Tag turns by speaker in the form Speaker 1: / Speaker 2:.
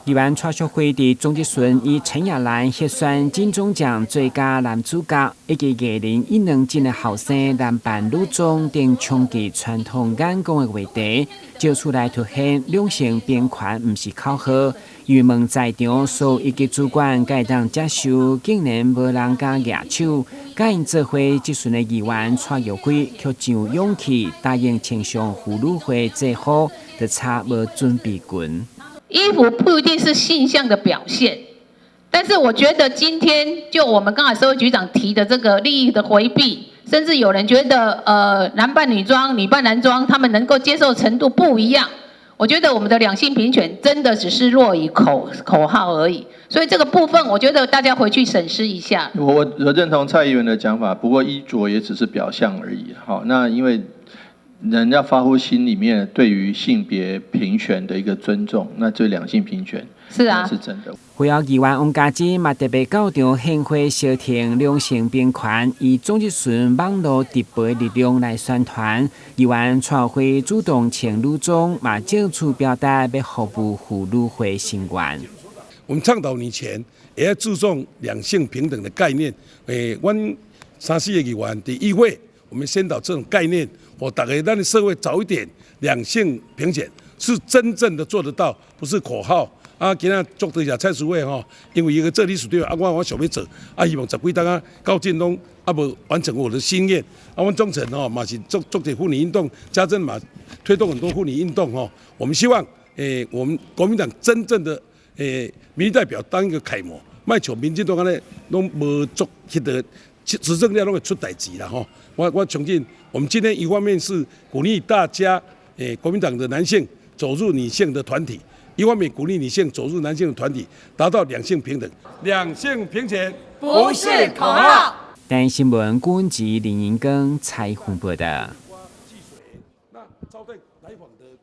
Speaker 1: 議員蔡淑慧佇總質詢以陳亞蘭獲選金鐘獎最佳男主角，以及藝人伊能靜的後生男扮女裝等衝擊傳統眼光的話題，借此來凸顯兩性平權毋是口號。因為問在場所有一級主管敢會當接受，竟然無人敢舉手。佮𪜶做伙質詢的議員蔡玉輝卻真有勇氣答應穿上婦女會制服，就差無準備裙。
Speaker 2: 衣服不一定是性向的表現，但是我覺得今天就我們剛才社會局長提的這個利益的迴避，甚至有人覺得男扮女裝、女扮男裝，他們能夠接受程度不一樣。我覺得我們的兩性平權真的只是落於口號而已，所以這個部分我覺得大家回去審視一下。
Speaker 3: 我認同蔡議員的講法，不過衣着也只是表象而已。好，那因為人要發乎心裡面對於性別平權的一個尊重，那這兩性平權
Speaker 2: 是啊，
Speaker 3: 是真的。
Speaker 1: 會後議員王嘉芝嘛特別到場獻花相挺兩性平權，以總質詢網路直播力量來宣傳。議員蔡慧主動穿女裝，嘛借此表達欲服務婦女會成員。
Speaker 4: 我們倡導女權，也要注重兩性平等的概念。阮三四個議員佇議會，我們宣導這種概念，予大家咱的社會早一點兩性平權，是真正的做得到，不是口號。啊，今仔足多謝蔡淑慧吼，因為伊個做理事長，啊，我想欲做，啊，希望十幾冬啊，到盡攏猶無完成我的心願。啊，阮忠誠吼嘛是做做者婦女運動，家政嘛推動很多婦女運動吼。我們希望，我們國民黨真正的民意代表當一個楷模，莫像民進黨按呢，攏無做彼個執政了攏會出代誌啦吼。我相信，我們今天一方面是鼓勵大家，國民黨的男性走入女性的團體。一方面鼓勵女性走入男性的團體，達到兩性平等。兩性平權
Speaker 5: 不是口號。
Speaker 1: 台視新聞郭文吉、林英庚採訪報道。
Speaker 4: 那招待來訪。